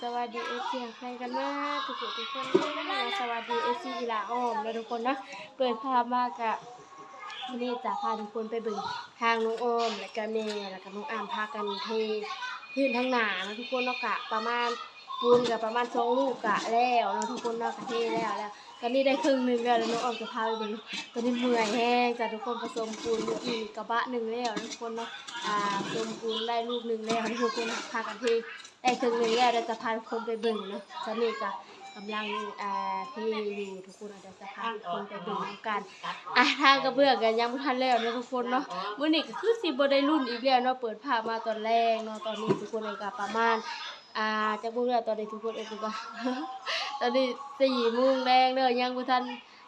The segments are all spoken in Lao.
ສະບາຍດີ ເອັຟຊີ ໃຫ້ກັນມາທຸກຜູ້ທຸກຄົນເດີ ສະບາຍດີ ເອັຟຊີ ອີ່ຫຼ້າອ້ອມເນາະທຸກຄົນເນາະ. ເປີດພາບມາກະ ມື້ນີ້ຈະພາທຸກຄົນໄປເບິ່ງທາງນ້ອງອ້ອມ ແລ້ວກະແມ່ ແລ້ວກະນ້ອງອ້ຳພາກັນເທພື້ນທາງໜ້າເນາະທຸກຄົນເນາະ. ກະປະມານ ປູນກະປະມານສອງລູກກະແລ້ວເນາະທຸກຄົນເນາະ ກະເທແລ້ວ ແລ້ວ ຕອນນີ້ໄດ້ເຄິ່ງໜຶ່ງແລ້ວ ແລ້ວນ້ອງອ້ອມຈະພາໄປເບິ່ງ. ຕອນນີ້ເມື່ອຍແຮງຈ້າທຸກຄົນ ປະສົມປູນມື້ກີ້ນີ້ກະບະໜຶ່ງແລ້ວເນາະທຸກຄົນເນາະ. ອ່າ ສົມປູນໄດ້ລູກໜຶ່ງແລ້ວ ທຸກຄົນພາກັນເທ ໄດ້ເຄິ່ງໜຶ່ງແລ້ວ ດຽວຈະພາທຸກຄົນໄປເບິ່ງເນາະ. ຕອນນີ້ກະກຳລັງ ອ່າ ເທຢູ່ທຸກຄົນ ດຽວຈະພາທຸກຄົນໄປເບິ່ງນຳກັນ. ອ່າ ທາງກະເບື້ອງກະຍັງບໍ່ທັນແລ້ວເນາະທຸກຄົນເນາະ. ມື້ນີ້ກະຄືຊິບໍ່ໄດ້ລຸ້ນອີກແລ້ວເນາະ ເປີດພາບມາຕອນແລງເນາະ. ຕອນນີ້ທຸກຄົນເອີຍກະປະມານ ອ່າ ຈັກໂມງແລ້ວ ຕອນນີ້ທຸກຄົນເອີຍ ຕອນນີ້ສີ່ໂມງແລງເດີ ຍັງບໍ່ທັນ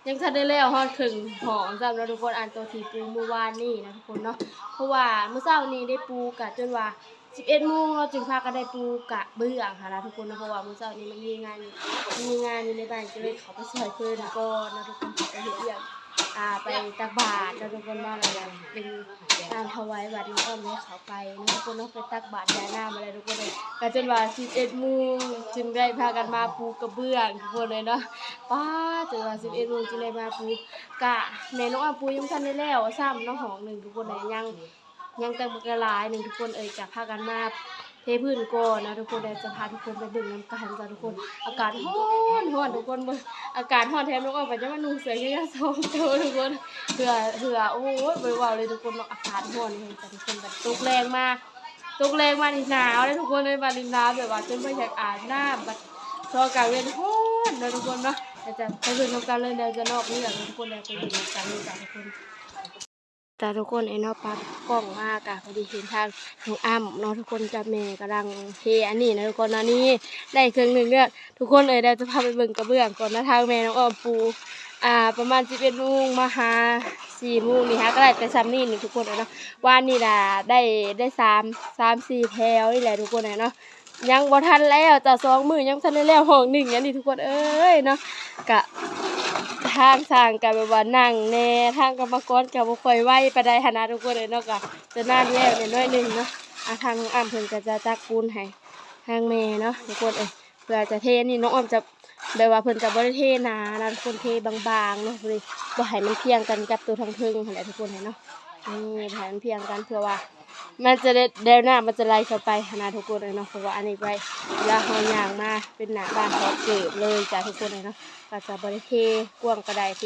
ຍັງບໍ່ທັນໄດ້ແລ້ວຮອດເຄິ່ງຫ້ອງຊ້ຳເນາະທຸກຄົນ. ອັນໂຕທີ່ປູມື້ວານນີ້ນະທຸກຄົນເນາະ ເພາະວ່າມື້ເຊົ້ານີ້ໄດ້ປູກະຈົນວ່າສິບເອັດໂມງເນາະ ຈຶ່ງພາກັນໄດ້ປູກະເບື້ອງຫັ້ນນະທຸກຄົນເນາະ. ເພາະວ່າມື້ເຊົ້ານີ້ມັນມີງານ ມີງານຢູ່ໃນບ້ານ ກະເລີຍເຂົ້າໄປຊ່ວຍເພິ່ນກ່ອນເນາະທຸກຄົນ ເຂົ້າໄປເຮັດວຽກ ອ່າ ໄປຕັກບາດເນາະທຸກຄົນເນາະ ແລ້ວກະເປັນ ອ່າ ຖະຫວາຍວັດນ້ອງອ້ອມໃຫ້ເຂົ້າໄປເນາະທຸກຄົນເນາະ. ໄປຕັກບາດຢາຍນ້ຳມາແລ້ວທຸກຄົນເອີຍ ກະຈົນວ່າສິບເອັດໂມງຈຶ່ງໄດ້ພາກັນມາປູກະເບື້ອງທຸກຄົນເອີຍເນາະ. ປ້າ ຈົນວ່າສິບເອັດໂມງຈຶ່ງໄດ້ມາປູ ກະແມ່ນ້ອງອ້ອມປູຍັງບໍ່ທັນໄດ້ແລ້ວຊ້ຳເນາະ ຫ້ອງໜຶ່ງທຸກຄົນເອີຍ ຍັງ ຍັງຕັ້ງບັກຫຼາຍໜຶ່ງທຸກຄົນເອີຍ. ກະພາກັນມາເທພື້ນກ່ອນເນາະທຸກຄົນເອີຍ ຈະພາທຸກຄົນໄປເບິ່ງນຳກັນຈ້າທຸກຄົນ. ອາກາດຮ້ອນ ຮ້ອນທຸກຄົນເບິ່ງ ອາກາດຮ້ອນ ແຖມນ້ອງອ້ອມກະຍັງມານຸ່ງເສື້ອແຂນຍາວສອງໂຕທຸກຄົນ ເຫື່ອ ເຫື່ອ ໂອ້ຍ ບໍ່ໄດ້ເວົ້າເລີຍທຸກຄົນເນາະ ອາກາດຮ້ອນແຮງຈ້າທຸກຄົນ. ບັດຕົກແລງມາ ຕົກແລງມານີ້ໜາວເດ້ທຸກຄົນເອີຍ ບັດນີ້ໜາວແບບວ່າຈົນບໍ່ຢາກອາບນ້ຳ ບັດຊ່ວງກາງເວັນຮ້ອນເນາະທຸກຄົນເນາະ. ດຽວຈະໄປເບິ່ງນຳກັນເລີຍ ດຽວຈະນອກເລື່ອງເນາະທຸກຄົນ ດຽວໄປເບິ່ງນຳກັນເລີຍຈ້າທຸກຄົນ. ຈ້າທຸກຄົນເອີຍເນາະ ປັບກ້ອງມາກະພໍດີເຫັນທາງນ້ອງອ້ຳເນາະທຸກຄົນ ກັບແມ່ກຳລັງເທອັນນີ້ນະທຸກຄົນເນາະ. ນີ້ໄດ້ເຄິ່ງໜຶ່ງແລ້ວທຸກຄົນເອີຍ. ດຽວຈະພາໄປເບິ່ງກະເບື້ອງກ່ອນເນາະ ທາງແມ່ນ້ອງອ້ອມປູ ອ່າ ປະມານສິບເອັດໂມງມາຫາສີ່ໂມງນີ້ຫາກະໄດ້ແຕ່ຊ່ຳນີ້ໜຶ່ງທຸກຄົນເອີຍເນາະ. ວານນີ້ລະໄດ້ ໄດ້ສາມ ສາມສີ່ແຖວນີ້ແຫຼະທຸກຄົນເອີຍເນາະ. ຍັງບໍ່ທັນແລ້ວຈ້າ ສອງມື້ຍັງບໍ່ທັນໄດ້ແລ້ວຫ້ອງໜຶ່ງອັນນີ້ທຸກຄົນເອີຍເນາະ. ກະທາງຊ່າງກະແບບວ່ານັ່ງແດ່ ທາງກຳມະກອນກະບໍ່ຄ່ອຍໄວປານໃດຫັ້ນນະທຸກຄົນເອີຍເນາະ. ກະຈະນານແລ້ວແດ່ໜ້ອຍໜຶ່ງເນາະ. ອ່າ ທາງນ້ອງອ້ຳເພິ່ນກະຈະຕັກປູນໃຫ້ທາງແມ່ເນາະທຸກຄົນເອີຍ ເພື່ອຈະເທນີ້ ນ້ອງອ້ອມຈະ ແບບວ່າເພິ່ນຈະບໍ່ໄດ້ເທໜານະທຸກຄົນ ເທບາງໆເນາະ ເພື່ອບໍ່ໃຫ້ມັນພຽງກັນກັບໂຕທາງເທິງຫັ້ນແຫຼະທຸກຄົນເອີຍເນາະ. ນີ້ ບໍ່ໃຫ້ມັນພຽງກັນ ເພື່ອວ່າ ມັນຈະໄດ້ ແລ້ວນ້ຳມັນຈະໄຫຼເຂົ້າໄປຫັ້ນນະທຸກຄົນເອີຍເນາະ. ເພາະວ່າອັນນີ້ໄວ້ ເວລາເຮົາຍ່າງມາເປັນໜ້າບ້ານເຮົາເກີບເລີຍຈ້າທຸກຄົນເອີຍເນາະ. ກະຈະບໍ່ໄດ້ເທກວ້າງກະໄດ້ ເທ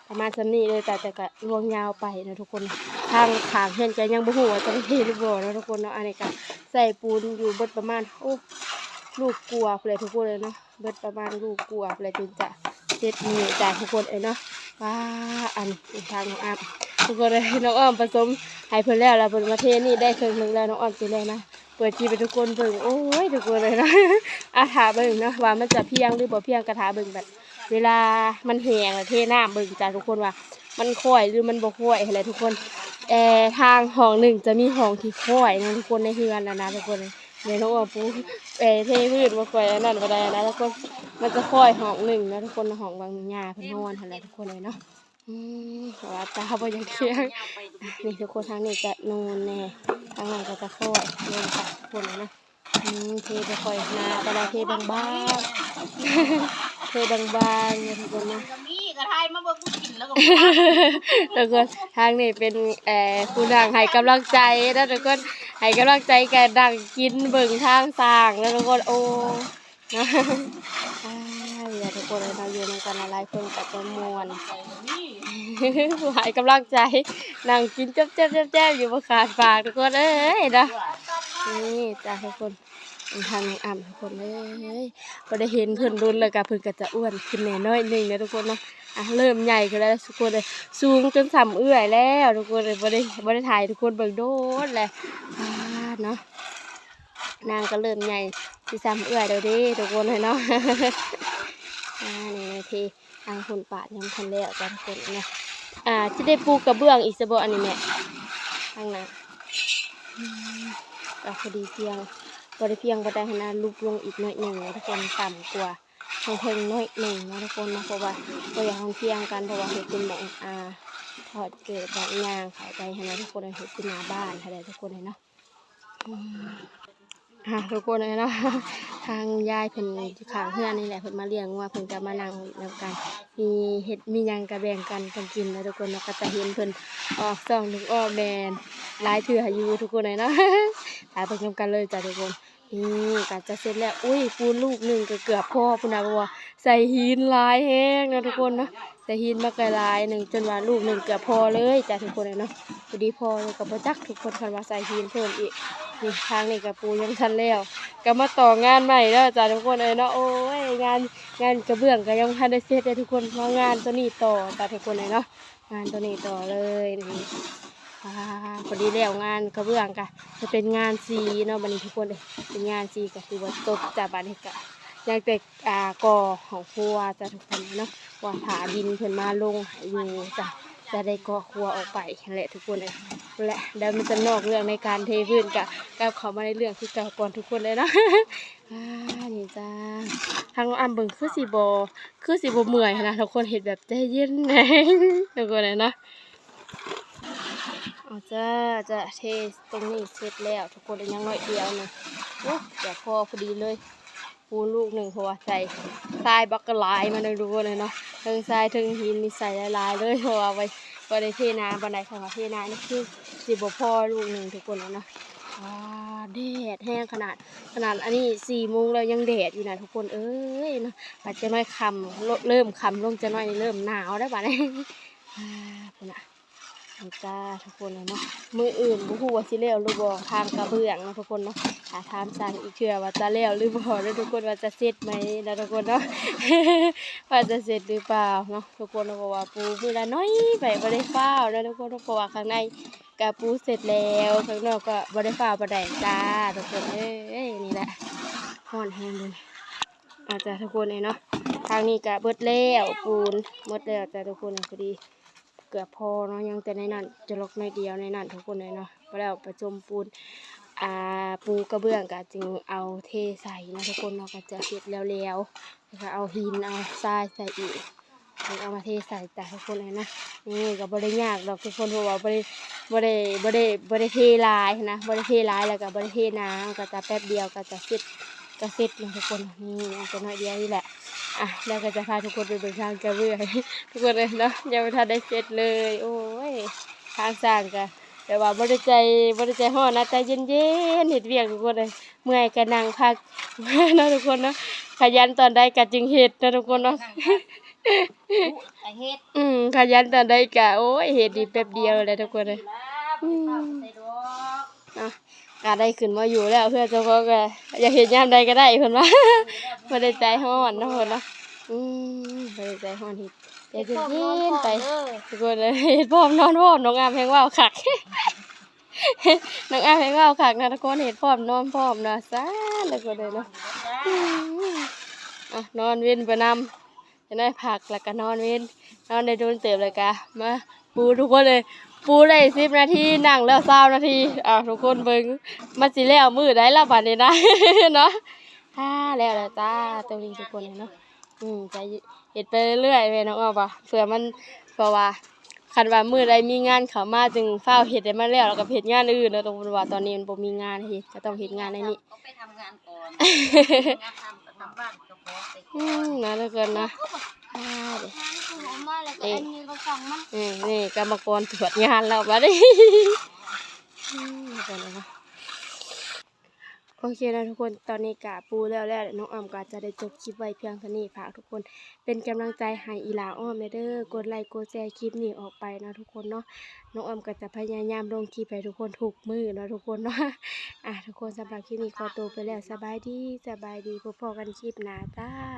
ປະມານຊ່ຳນີ້ເລີຍຈ້າ ແຕ່ກະລວງຍາວໄປເນາະທຸກຄົນ. ທາງຂ້າງເຮືອນກະຍັງບໍ່ຮູ້ວ່າຈະໄດ້ເທຫຼືບໍ່ເນາະທຸກຄົນເນາະ. ອັນນີ້ກະໃສ່ປູນຢູ່ເບິດປະມານ ໂອ້ ລູກກວ່າພຸ້ນແຫຼະທຸກຄົນເອີຍເນາະ. ເບິດປະມານລູກກວ່າແລ້ວຈຶ່ງຈະເສັດມື້ຈ້າທຸກຄົນເອີຍເນາະ. ວ້າ ອັນທາງນ້ອງອ້ຳ ທຸກຄົນເອີຍ ນ້ອງອ້ອມປະສົມໃຫ້ເພິ່ນແລ້ວ ແລ້ວເພິ່ນມາເທນີ້ໄດ້ເຄິ່ງໜຶ່ງແລ້ວ ນ້ອງອ້ອມຈຶ່ງໄດ້ມາເປີດຄລິບໃຫ້ທຸກຄົນເບິ່ງ. ໂອ້ຍ ທຸກຄົນເອີຍເນາະ ອ່າ ຖ້າເບິ່ງເນາະວ່າມັນຈະພຽງຫຼືບໍ່ພຽງ ກະຖ້າເບິ່ງ ແບບເວລາມັນແຫ້ງແລ້ວເທນ້ຳເບິ່ງຈ້າທຸກຄົນວ່າມັນຄ້ອຍຫຼືມັນບໍ່ຄ້ອຍຫັ້ນແຫຼະທຸກຄົນ. ແຕ່ທາງຫ້ອງໜຶ່ງຈະມີຫ້ອງທີ່ຄ້ອຍເນາະທຸກຄົນ ໃນເຮືອນຫັ້ນນະທຸກຄົນ. ແມ່ນ້ອງອ້ອມປູ ເອີ ເທພື້ນບໍ່ຄ່ອຍອັນນັ້ນປານໃດນະທຸກຄົນ ມັນຈະຄ່ອຍຫ້ອງໜຶ່ງນະທຸກຄົນ ຫ້ອງບາງຍ່າເພິ່ນນອນຫັ້ນແຫຼະທຸກຄົນເອີຍເນາະ. ອືມ ເພາະວ່າຕາບໍ່ຢາກທຽງ. ນີ້ທຸກຄົນ ທາງນີ້ກະນອນແດ່ ທາງນັ້ນກະຈະຄ່ອຍລົງໄປທຸກຄົນເນາະ. ອືມ ເທບໍ່ຄ່ອຍໜາປານໃດ ເທບາງໆ ເທບາງໆເນາະທຸກຄົນເນາະ. ກະໄທມາເບິ່ງຜູ້ກິນແລ້ວກໍ ທຸກຄົນ ທາງນີ້ເປັນ ເອີ ຜູ້ນັ່ງໃຫ້ກຳລັງໃຈເນາະທຸກຄົນ ໃຫ້ກຳລັງໃຈກະນັ່ງກິນເບິ່ງທາງສ້າງເນາະທຸກຄົນ. ໂອ້ ເນາະ ອ່າ ເວລາທຸກຄົນເນາະ ຢູ່ນຳກັນຫຼາຍໆຄົນກະຈະມ່ວນ ໃຫ້ກຳລັງໃຈ ນັ່ງກິນແຈບໆໆຢູ່ບໍ່ຂາດປາກທຸກຄົນເອີຍເນາະ. ນີ້ຈ້າທຸກຄົນ ທາງນ້ອງອ້ຳທຸກຄົນເອີຍ ບໍ່ໄດ້ເຫັນເພິ່ນດົນແລ້ວກະເພິ່ນກະຈະອ້ວນຂຶ້ນແດ່ໜ້ອຍໜຶ່ງເນາະທຸກຄົນເນາະ. ອ່າ ເລີ່ມໃຫຍ່ຂຶ້ນແລ້ວທຸກຄົນເອີຍ ສູງຈົນສ່ຳເອື້ອຍແລ້ວທຸກຄົນເອີຍ. ບໍ່ໄດ້ ບໍ່ໄດ້ຖ່າຍໃຫ້ທຸກຄົນເບິ່ງດົນແລ້ວ ອ່າ ເນາະ. ນາງກະເລີ່ມໃຫຍ່ຊິສ່ຳເອື້ອຍແລ້ວເດ້ທຸກຄົນເອີຍເນາະ. ອ່າ ນີ້ເທທາງພຸ້ນປາດຍັງບໍ່ທັນແລ້ວຈ້າທຸກຄົນເນາະ. ອ່າ ຊິໄດ້ປູກະເບື້ອງອີກຊະບໍ່ອັນນີ້ແມ່ ທາງໜ້າ ອືມ ກະພໍດີພຽງ ບໍ່ໄດ້ພຽງປານໃດຫັ້ນນະ ຫຼຸບລົງອີກໜ້ອຍໜຶ່ງເນາະທຸກຄົນ ຕ່ຳກວ່າທາງເທິງໜ້ອຍໜຶ່ງເນາະທຸກຄົນເນາະ. ເພາະວ່າບໍ່ຢາກໃຫ້ມັນພຽງກັນ ເພາະວ່າເຮັດເປັນໝ່ອງ ອ່າ ທອດເກີບ ໝ່ອງຍ່າງເຂົ້າໄປຫັ້ນນະທຸກຄົນ ເຮັດເປັນໜ້າບ້ານຫັ້ນແຫຼະທຸກຄົນເອີຍເນາະ. ອືມ ອ່າ ທຸກຄົນເອີຍເນາະ ທາງຍາຍເພິ່ນຢູ່ຂ້າງເຮືອນນີ້ແຫຼະ ເພິ່ນມາລ້ຽງງົວ ເພິ່ນກໍມານັ່ງນຳກັນ ມີເຮັດມີຫຍັງກໍແບ່ງກັນກັນກິນນະທຸກຄົນເນາະ ກໍຈະເຫັນເພິ່ນອອກຊ່ອງທຸກອອກແດນຫຼາຍເທື່ອຢູ່ທຸກຄົນເອີຍເນາະ ໄປເບິ່ງນຳກັນເລີຍຈ້າທຸກຄົນ. ນີ້ກໍຈະເສັດແລ້ວ ອຸ້ຍ ປູນລູກໜຶ່ງກໍເກືອບພໍພຸ້ນນະ ເພາະວ່າໃສ່ຫີນຫຼາຍແຮງເນາະທຸກຄົນເນາະ ໃສ່ຫີນມາກໍຫຼາຍໜຶ່ງ ຈົນວ່າລູກໜຶ່ງເກືອບພໍເລີຍຈ້າທຸກຄົນເອີຍເນາະ ພໍດີພໍເລີຍກໍບໍ່ຈັກທຸກຄົນ ຄັນວ່າໃສ່ຫີນເພີ່ມອີກ. ນີ້ທາງນີ້ກໍປູຍັງບໍ່ທັນແລ້ວ ກໍມາຕໍ່ງານໃໝ່ເດີຈ້າທຸກຄົນເອີຍເນາະ. ໂອ້ຍ ງານ ງານກະເບື້ອງກໍຍັງບໍ່ທັນໄດ້ເສັດເດີທຸກຄົນ ມາງານໂຕນີ້ຕໍ່ຈ້າທຸກຄົນເອີຍເນາະ ງານໂຕນີ້ຕໍ່ເລີຍນີ້. ອ່າ ພໍດີແລ້ວງານກະເບື້ອງກະຈະເປັນງານສີເນາະ ບັດນີ້ທຸກຄົນເອີຍ ເປັນງານສີກະຖືວ່າຈົບຈ້າ ບັດນີ້ກະຍັງແຕ່ ອ່າ ກໍ່ຫ້ອງຄົວຈ້າທຸກຄົນເນາະ ວ່າຖ້າດິນເພິ່ນມາລົງໃຫ້ຢູ່ຈ້າ ຈະໄດ້ກໍ່ຄົວອອກໄປຫັ້ນແຫຼະທຸກຄົນເອີຍ. ແລະ ດຽວມັນຈະນອກເລື່ອງໃນການເທພື້ນ ກະກັບເຂົ້າມາໃນເລື່ອງຄືເກົ່າກ່ອນທຸກຄົນເອີຍເນາະ. ອ່າ ນີ້ຈ້າ ທາງນ້ອງອ້ຳເບິ່ງຄືຊິບໍ່ ຄືຊິບໍ່ເມື່ອຍຫັ້ນນະ ທຸກຄົນເຮັດແບບໃຈເຢັນແຮງ ທຸກຄົນເອີຍເນາະ. ເອົາຈ້າ ຈະເທຕົງນີ້ເສັດແລ້ວທຸກຄົນ ຍັງໜ້ອຍດຽວໜຶ່ງ ໂອ້ ຈະພໍພໍດີເລີຍ ປູນລູກໜຶ່ງ ເພາະວ່າໃສ່ຊາຍບັກກະຫຼາຍມາເດີທຸກຄົນເອີຍເນາະ ເທິງຊາຍເທິງຫີນນີ້ໃສ່ຫຼາຍໆເລີຍ ເພາະວ່າໄວ້ ບໍ່ໄດ້ເທໜາປານໃດ ຄັນວ່າເທໜານີ້ຄືຊິບໍ່ພໍລູກໜຶ່ງທຸກຄົນເອີຍເນາະ. ອ່າ ແດດແຮງຂະໜາດ ຂະໜາດອັນນີ້ສີ່ໂມງແລ້ວຍັງແດດຢູ່ນະທຸກຄົນເອີຍເນາະ ບາດຈັກໜ້ອຍຄ່ຳ ເລີ່ມຄ່ຳລົງຈັກໜ້ອຍນີ້ເລີ່ມໜາວແລ້ວບາດນີ້. ອ່າ ພຸ້ນນະ ນີ້ຈ້າທຸກຄົນເອີຍເນາະ ມື້ອື່ນບໍ່ຮູ້ວ່າຊິແລ້ວຫຼືບໍ່ ທາງກະເບື້ອງເນາະທຸກຄົນເນາະ. ຖ້າຖາມຊ່າງອີກເທື່ອວ່າຈະແລ້ວຫຼືບໍ່ເດີທຸກຄົນ ວ່າຈະເສັດໄໝນະທຸກຄົນເນາະ ວ່າຈະເສັດຫຼືເປົ່າເນາະທຸກຄົນເນາະ ເພາະວ່າປູມື້ລະໜ້ອຍໄປ ບໍ່ໄດ້ຟ້າວນະທຸກຄົນເນາະ ເພາະວ່າຂ້າງໃນກະປູເສັດແລ້ວ ຂ້າງນອກກໍບໍ່ໄດ້ຟ້າວປານໃດຈ້າທຸກຄົນເອີຍ. ນີ້ແຫຼະ ຮ້ອນແຮງເລີຍ ອາ ຈ້າທຸກຄົນເອີຍເນາະ ທາງນີ້ກະເບິດແລ້ວ ປູນໝົດແລ້ວຈ້າທຸກຄົນ ພໍດີ ເກືອບພໍເນາະ ຍັງແຕ່ໃນນັ້ນ ຈະລັອກໜ້ອຍດຽວໃນນັ້ນທຸກຄົນເອີຍເນາະ. ພໍແລ້ວປະສົມປູນ ອ່າ ປູກະເບື້ອງກະຈຶ່ງເອົາເທໃສ່ເນາະທຸກຄົນເນາະ ກະຈະເຮັດແລ້ວໆ ແລ້ວກະເອົາຫີນເອົາຊາຍໃສ່ອີກ ຈຶ່ງເອົາມາເທໃສ່ຈ້າທຸກຄົນເອີຍເນາະ. ນີ້ກະບໍ່ໄດ້ຍາກດອກທຸກຄົນ ເພາະວ່າບໍ່ໄດ້ ບໍ່ໄດ້ ບໍ່ໄດ້ ບໍ່ໄດ້ເທຫຼາຍຫັ້ນນະ ບໍ່ໄດ້ເທຫຼາຍ ແລ້ວກະບໍ່ໄດ້ເທໜາ ມັນກະຈະແປັບດຽວກະຈະເສັດ ກະເສັດເນາະທຸກຄົນ. ນີ້ຍັງແຕ່ໜ້ອຍດຽວນີ້ແຫຼະ ອ່ະ ແລ້ວກໍຈະພາທຸກຄົນໄປເບິ່ງທາງກະເບື້ອງ ທຸກຄົນເອີຍເນາະ ຍັງບໍ່ທັນໄດ້ເສັດເລີຍ. ໂອ້ຍ ທາງຊ່າງກໍແບບວ່າບໍ່ໄດ້ໃຈ ບໍ່ໄດ້ໃຈຮ້ອນນະ ໃຈເຢັນໆ ເຮັດວຽກທຸກຄົນເອີຍ ເມື່ອຍກໍນັ່ງພັກເນາະທຸກຄົນເນາະ. ຂະຫຍັນຕອນໃດກໍຈຶ່ງເຮັດເນາະທຸກຄົນເນາະ ອືມ ຂະຫຍັນຕອນໃດກໍ ໂອ້ຍ ເຮັດດີແປັບດຽວແຫຼະທຸກຄົນເອີຍ ອືມ ເນາະ ກໍໄດ້ຂຶ້ນມາຢູ່ແລ້ວ ເພື່ອເຈົ້າຂອງກໍຢາກເຮັດຍາມໃດກໍໄດ້ເພິ່ນວ່າ ບໍ່ໄດ້ໃຈຮ້ອນເນາະເພິ່ນເນາະ ອືມ ບໍ່ໄດ້ໃຈຮ້ອນເຮັດ ແຕ່ເຢັນໆໄປ ທຸກຄົນເອີຍ ເຮັດພ້ອມນອນພ້ອມ ນ້ອງອາມແຮ່ງເວົ້າຄັກ ນ້ອງອາມແຮ່ງເວົ້າຄັກນະທຸກຄົນ ເຮັດພ້ອມນອນພ້ອມນະ ຊັ້ນທຸກຄົນເອີຍເນາະ ອືມ ອ່ະ ນອນເວັນໄປນຳ ຈັກໜ້ອຍພັກແລ້ວກະນອນເວັນ ນອນໄດ້ດົນເຕີບແລ້ວກະມາປູ ທຸກຄົນເອີຍ ປູໄດ້ສິບນາທີ ນັ່ງແລ້ວຊາວນາທີ ເອົາ ທຸກຄົນເບິ່ງ ມັນຊິແລ້ວມື້ໃດລະບາດນີ້ນະ ເນາະ. ອ່າ ແລ້ວແລ້ວຈ້າ ຕົວນີ້ທຸກຄົນເນາະ ອືມ ຈະເຮັດໄປເລື້ອຍໆ ແມ່ນເນາະ ເອົາວ່າ ເພື່ອມັນ ເພາະວ່າຄັນວ່າມື້ໃດມີງານເຂົ້າມາຈຶ່ງຟ້າວເຮັດໃຫ້ມັນແລ້ວ ແລ້ວກໍໄປເຮັດງານອື່ນເນາະ ຕົງເພິ່ນວ່າຕອນນີ້ມັນບໍ່ມີງານເຮັດ ກໍຕ້ອງເຮັດງານໃນນີ້ ອືມ ນະທຸກຄົນນະ ອ່າ ເອີ ນີ້ກຳມະກອນຕວດງານແລ້ວບາດນີ້ ອືມ ໂອເຄນະທຸກຄົນ ຕອນນີ້ກະປູແລ້ວແລ້ວ ນ້ອງອ້ອມກໍຈະໄດ້ຈົບຄລິບໄວ້ພຽງເທົ່ານີ້ ຝາກທຸກຄົນເປັນກຳລັງໃຈໃຫ້ອີ່ຫຼ້າອ້ອມແດ່ເດີ ກົດໄລກົດແຊຄລິບນີ້ອອກໄປເນາະທຸກຄົນເນາະ ນ້ອງອ້ອມກໍຈະພະຍາຍາມລົງຄລິບໃຫ້ທຸກຄົນທຸກມື້ເນາະທຸກຄົນເນາະ ອ່າ ທຸກຄົນ ສຳລັບຄລິບນີ້ຂໍໂຕໄປແລ້ວ ສະບາຍດີ ສະບາຍດີ ພົບພໍ້ກັນຄລິບໜ້າຈ້າ.